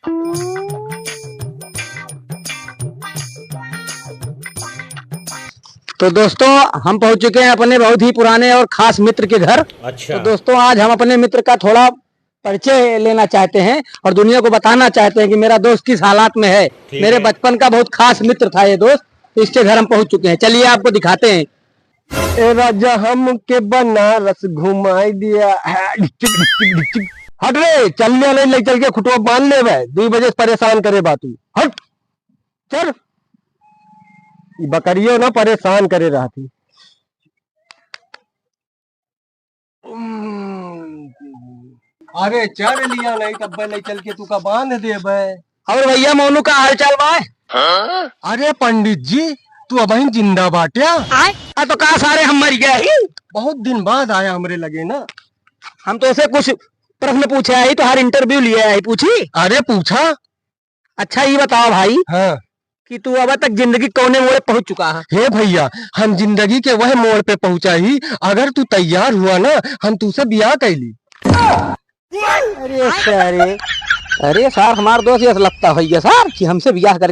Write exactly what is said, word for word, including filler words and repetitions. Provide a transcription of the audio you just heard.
तो दोस्तों, हम पहुंच चुके हैं अपने बहुत ही पुराने और खास मित्र के घर। अच्छा। तो दोस्तों, आज हम अपने मित्र का थोड़ा परिचय लेना चाहते हैं और दुनिया को बताना चाहते हैं कि मेरा दोस्त किस हालात में है। ठीक मेरे है। बचपन का बहुत खास मित्र था ये दोस्त, इसके घर हम पहुंच चुके हैं। चलिए, आपको दिखाते हैं। ए राजा, हमके बनारस घुमाई दिया। हट रे, चल ले, ले, ले चल के खुटवा बांध ले बे। दुई बजे से परेशान करे बा तू। हट, चल। ई बकरियो ना परेशान करे रहती। अरे चल लिया, नहीं तब ले चल के तू का बांध देबे। और भैया, मोनू का हाल चाल बा? अरे पंडित जी, तू अबहिन जिंदा बाट्या? आ तो का सारे हम मर गया ही। बहुत दिन बाद आया हमरे लगे ना। हम तो उसे कुछ प्रश्न पूछे आई, तोहार interview लिए आई, पूछी? अरे पूछा। अच्छा, ये बताओ भाई हाँ। कि तू अब तक जिंदगी कौने मोड़ पहुंच चुका है? हे भैया, हम जिंदगी के वह मोड़ पे पहुंचा ही, अगर तू तैयार हुआ ना, हम तूसे बियाह कैली। अरे सारे, अरे सार, हमार दोस्त ये लगता है ये सार कि हमसे बियाह कर